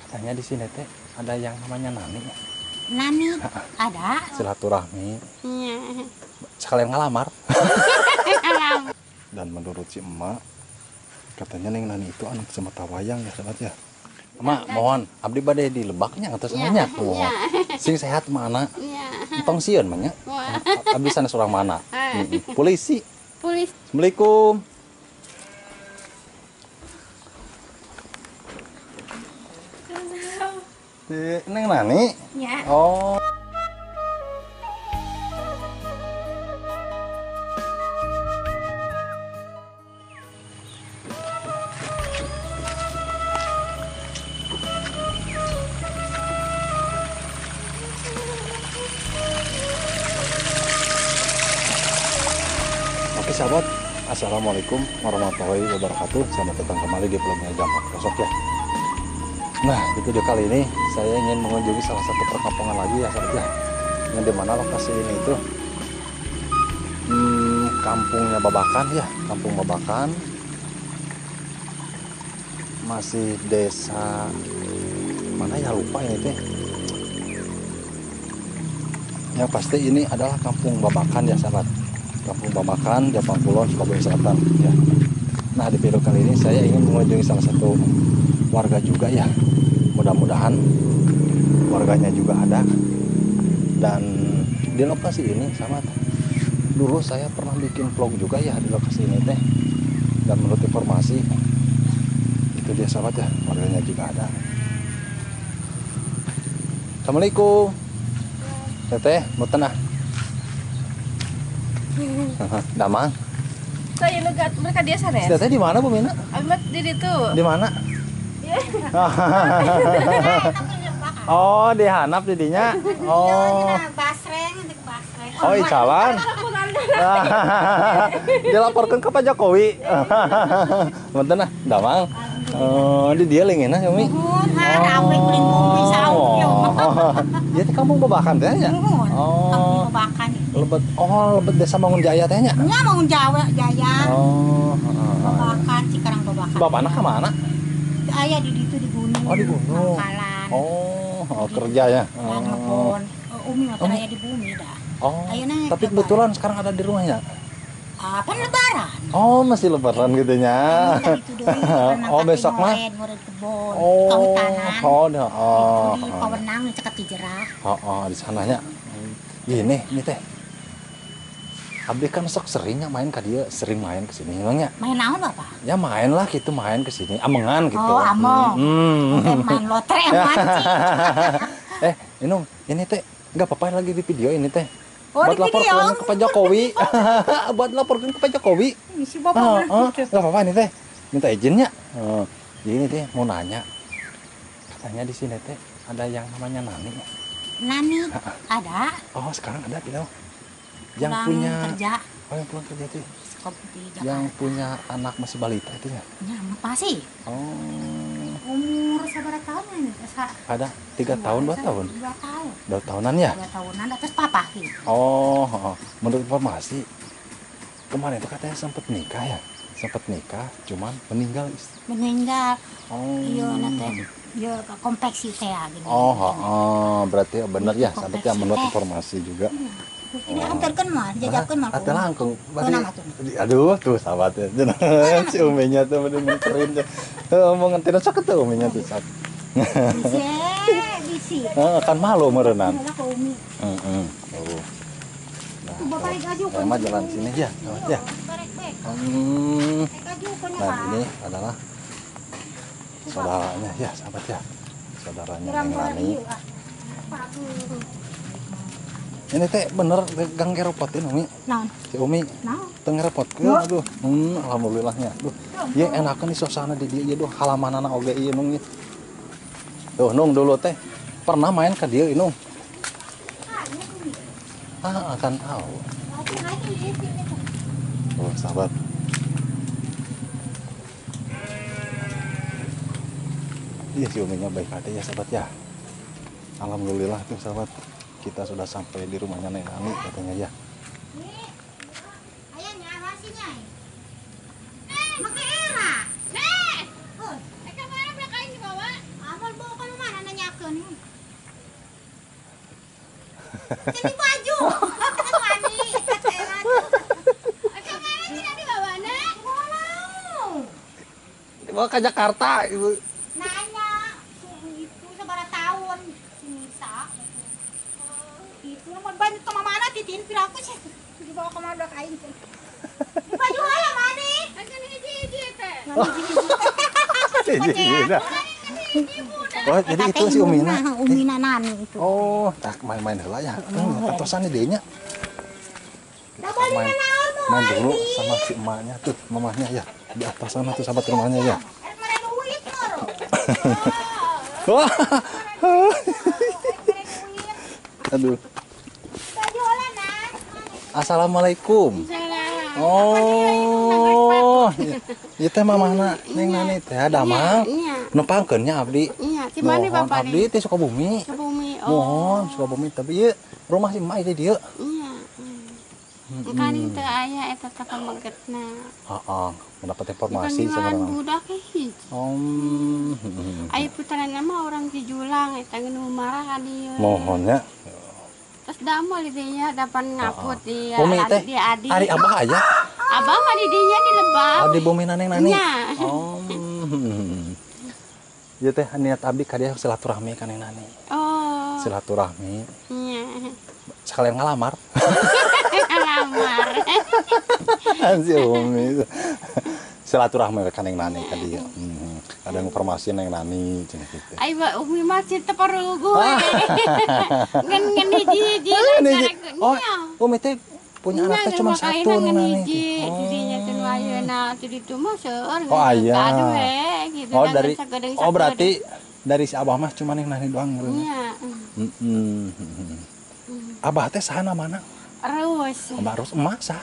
Katanya di sini teh ada yang namanya Nani. Nani ada? Silaturahmi. Iya. Sekalian ngelamar. Dan menurut si emak, katanya Neng Nani itu anak semata wayang ya sahabat ya. Emak, mohon abdi bade di lebaknya atau samanya. Mohon. Sing sehat mana? Entong sieun mah nya. Abdi sanes orang mana? Polisi. Polisi. Assalamualaikum. Neng Nani? Ya. Oh. Oke sahabat, assalamualaikum warahmatullahi wabarakatuh. Selamat datang kembali di vlognya Jambak Rosok ya. Nah, di video kali ini saya ingin mengunjungi salah satu perkampungan lagi ya sahabat ya. Yang dimana lokasi ini itu kampungnya Babakan ya, kampung Babakan. Masih desa mana ya, lupa ini teh. Yang pasti ini adalah kampung Babakan ya sahabat. Kampung Babakan, Jampang Kulon, Sukabumi Selatan ya. Nah, di video kali ini saya ingin mengunjungi salah satu warga juga ya. Mudah-mudahan warganya juga ada. Dan di lokasi ini sama dulu saya pernah bikin vlog juga ya di lokasi ini teh. Dan menurut informasi itu dia sahabat ya, warganya juga ada. Assalamualaikum. Teteh, mau tenah. Damang. Saya lugat mereka dia sana ya. Teteh di mana Bu Mina? Amat di situ. Di mana? Oh, di Hanap didinya. Oh. Oh, icalan. Dilaporkan ke Pak Jokowi. Punten ah, damang. Oh, di dia lingina Umi. Oh. Ieu teh kampung Babakan teh nya. Oh, Babakan. Lebet, oh, lebet desa Mangunjaya teh nya. Nya Mangunjaya Jaya. Oh, Babakan Cikarang Babakan. Bapana ka mana? Ayah di situ di gunung. Oh, di gunung. Pangkalan. Oh, kerja ya. Oh. Umi mah aya di bumi dah. Oh. Tapi kebetulan sekarang ada di rumahnya. Apa lebaran? Oh, masih lebaran gitu nya. Oh, besok mah. Oh, oh, oh. Di Pawenang cekat Cijerah. Oh, oh, di sananya. Gini, ini teh. Abdi kan sok seringnya main ke dia, sering main ke sini emangnya. Main naon Bapak? Ya main lah gitu, main ke sini, amengan gitu. Oh, among. Main lotre mancing. Inung, ini teh enggak apa-apa lagi di video ini teh. Oh, buat laporkan ke Pak Jokowi. Buat laporkan ke Pak Jokowi. Si Bapak. Enggak apa-apa ini teh. Minta izinnya. Ini teh mau nanya. Katanya di sini teh ada yang namanya Nani. Nani ada? Oh, sekarang ada gitu. Yang pulang punya kerja. Oh, yang pulang kerja itu. Yang punya anak masih balita itu ya? Ya, masih. Oh. Umur sabaraha tahun ini? Ada 3 tahun, 2 tahun. 2 tahun. 2 tahunan ya? 2 tahunan terus papa gitu. Oh, oh, menurut informasi kemarin itu katanya sempat nikah ya? Sempat nikah, cuman meninggal. Meninggal. Oh. Iya, nanti ya konveksi teh gini. Oh, oh, oh, berarti benar ya, sampai ya menurut informasi juga. Ini antarkan mah, jajakan mah. Atau langkung. Aduh, tuh sahabatnya. Si Uminya tuh bener muterin. Mau ngentin sok tuh Uminya tuh sok. Bisi. Kan malu meureunan. Heeh. Oh. Nah, mah jalan sini ya, sahabat ya. Nah, ini adalah saudaranya ya, sahabat ya. Saudaranya Neng Nani. Ini teh bener gang ngerepotin Umi. Naon? Si Umi. Naon? Teu ngerepotkeun aduh. Alhamdulillahnya. Duh. Ieu enakeun di suasana di dieu ieu duh halamanana oge ieu nung ieu. Tuh nung dulu teh pernah main ke dieu nung. Ah, akan tahu. Oh, sahabat. Iya si Uminya baik hati ya sahabat ya. Alhamdulillah tuh sahabat. Kita sudah sampai di rumahnya Neng Nani katanya ya. Ini baju. Mani. Kemana tidak dibawa, Nak? Dibawa ke Jakarta ibu. Nanya itu sabaraha tahun si Nisa. Itu nomor banyak ke mana titin piraku sih dibawa ke mana kain. Di baju heula mani. Kan hiji-hiji teh. Hiji. Oh, jadi itu si Umina. Umina Nani itu. Oh, tak main-main heula ya. Tatosan di dinya. Main dulu sama si emaknya tuh, mamahnya ya. Di atas sana tuh sahabat rumahnya ya. Wah. Aduh. Assalamualaikum. Oh, ieu teh mamahna Neng Nani teh damang. Nempangkeun nya abdi. Iya, di mana Bapak? Abdi teh Sukabumi. Sukabumi. Oh. Mohon Sukabumi tapi ieu rumah si emak di dieu. Iya. Kan teu aya eta teh pamegetna. Heeh, mendapat informasi sama budak hiji. Oh. Aya putrana mah orang Cijulang eta nu marah ka dieu. Mohon nya. Terus damel di dinya dapan ngaput di adi adi. Ari abah aya? Abah mah di dinya di Lebak. Oh, di bumi Neng Nani. Nya. Oh. Ieu teh niat abdi ka dieu silaturahmi ka Neng Nani. Oh. Silaturahmi. Nya. Sekalian ngalamar. Ngalamar. Si Umi. Silaturahmi ka Neng Nani ka dieu. Ada informasi Neng Nani cenah kitu. Ai Umi mah teu paruguh. Ngan ngan hiji-hiji. Oh, Umi teh punya anak teh cuma satu Neng Nani. Didinya teh nu ayeuna teh ditu mah seueur. Oh aya. Oh dari oh berarti dari si abah mah cuma Neng Nani doang. Iya. Abah teh saha namana? Rus. Abah Rus, emak saha?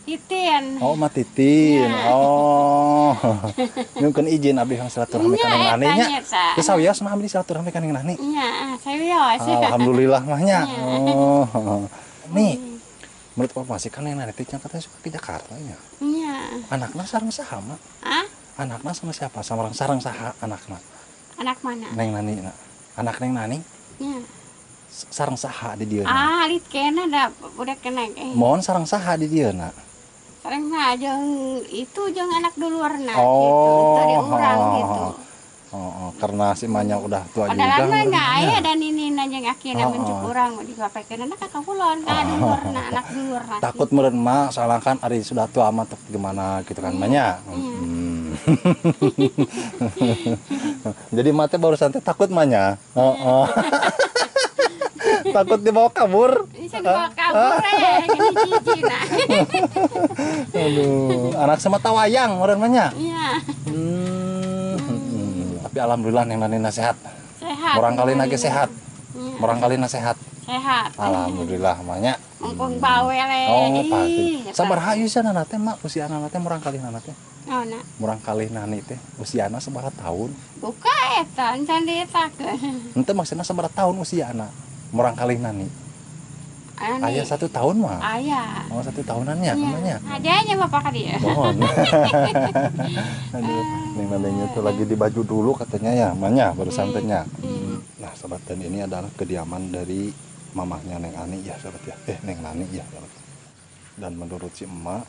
Titin. Oh, emak Titin. Ya. Oh. Nyungkeun izin abdi hayang silaturahmi ka Neng Nani nya. Geus sawios mah abdi silaturahmi ka Neng Nani. Nya, sawios. Alhamdulillah mah nya. Oh. Nih, menurut informasi kan Neng Nani teh katanya suka ke Jakarta nya. Nya. Anakna sareng saha, Mak? Hah? Anakna sama siapa? Sama sareng saha anakna? Anak mana? Neng Nani. Anak Neng Nani? Nya. Sareng saha di dieu? Ah, alit kena da udah kena. Mohon sareng saha di dieu na? Sareng mah jeung itu jeung anak dulurna oh, gitu, dari urang gitu. Oh, karena si emaknya udah tua juga. Padahal mah enggak aya dan ini jeung akhirnya mencuk urang dipakekeun ka kulon ka dulurna, anak dulurna. Takut meureun emak soalnya kan ari sudah tua amat gimana gitu kan emaknya. Jadi emak teh barusan teh takut emaknya. Heeh. Takut dibawa kabur. Bisa dibawa kabur ya, gini cici nah. Aduh, anak semata wayang meureun mah nya. Iya. Tapi alhamdulillah Neng Nani sehat. Sehat. Murang kali lagi sehat. Iya. Murang kali sehat. Sehat. Alhamdulillah mah nya. Mumpung bawel. Oh, pasti. Sabaraha usiana teh mak? Usiana teh murang kali nana teh? Naon? Murang kali nani teh usiana sabaraha tahun? Buka eta, encan dietakeun. Henteu maksudna sabaraha tahun usiana? Murang kali nani. Ayah 1 tahun mah. Ayah. Oh 1 tahunannya, namanya. Adanya bapak ka dieu. Mohon. Aduh, Neng Naninya tuh lagi di baju dulu katanya ya, mamanya baru sampainya. Nah, sahabat, dan ini adalah kediaman dari mamahnya Neng Ani ya, sahabat ya. Neng Nani ya, sahabat. Dan menurut si emak,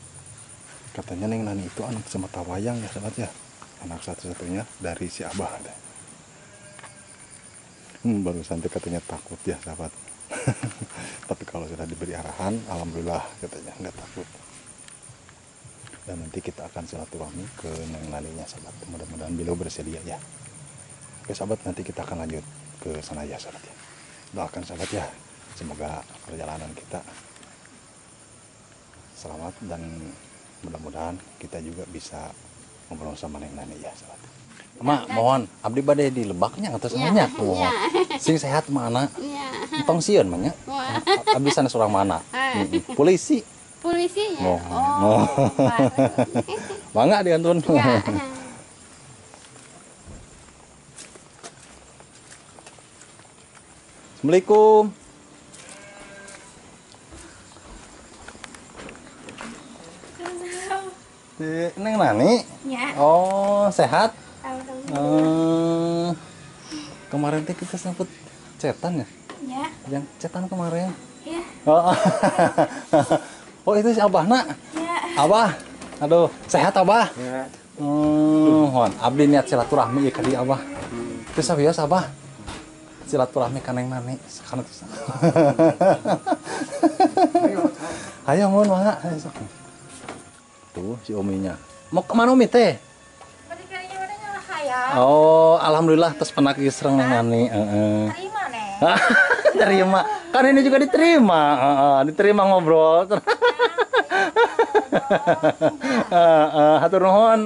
katanya Neng Nani itu anak semata wayang ya, sahabat ya. Anak satu-satunya dari si abah. Baru santai katanya takut ya, sahabat. Tapi kalau sudah diberi arahan, alhamdulillah katanya nggak takut. Dan nanti kita akan silaturahmi ke Neng Naninya, sahabat. Mudah-mudahan beliau bersedia ya. Oke sahabat, nanti kita akan lanjut ke sana ya, sahabat ya. Doakan sahabat ya, semoga perjalanan kita selamat dan mudah-mudahan kita juga bisa ngobrol sama Neng Nani ya, sahabat. Mak, mohon abdi bade di Lebaknya atau sananya. Mohon. Sing sehat mana? Entong sieun mah nya. Abdi sanes urang mana? Polisi. Polisi ya. Oh. Bangga diantun. Assalamualaikum. Neng Nani? Ya. Oh, sehat? Kemarin teh kita sempet cetan ya? Ya. Yang cetan kemarin? Oh, itu si Abahna. Ya. Abah. Aduh, sehat Abah? Ya. Hon, abdi niat silaturahmi ieu ka dieu Abah. Teu sawios Abah. Silaturahmi ka Neng Nani sakana teh. Ayo mun mangga. Ayo, sok. Tuh si Uminya. Mau kemana Umi teh? Oh, alhamdulillah tos penak sareng Neng Nani. Heeh. Terima nih. Terima. Kan ini juga diterima. Heeh, diterima ngobrol. Heeh, hatur nuhun.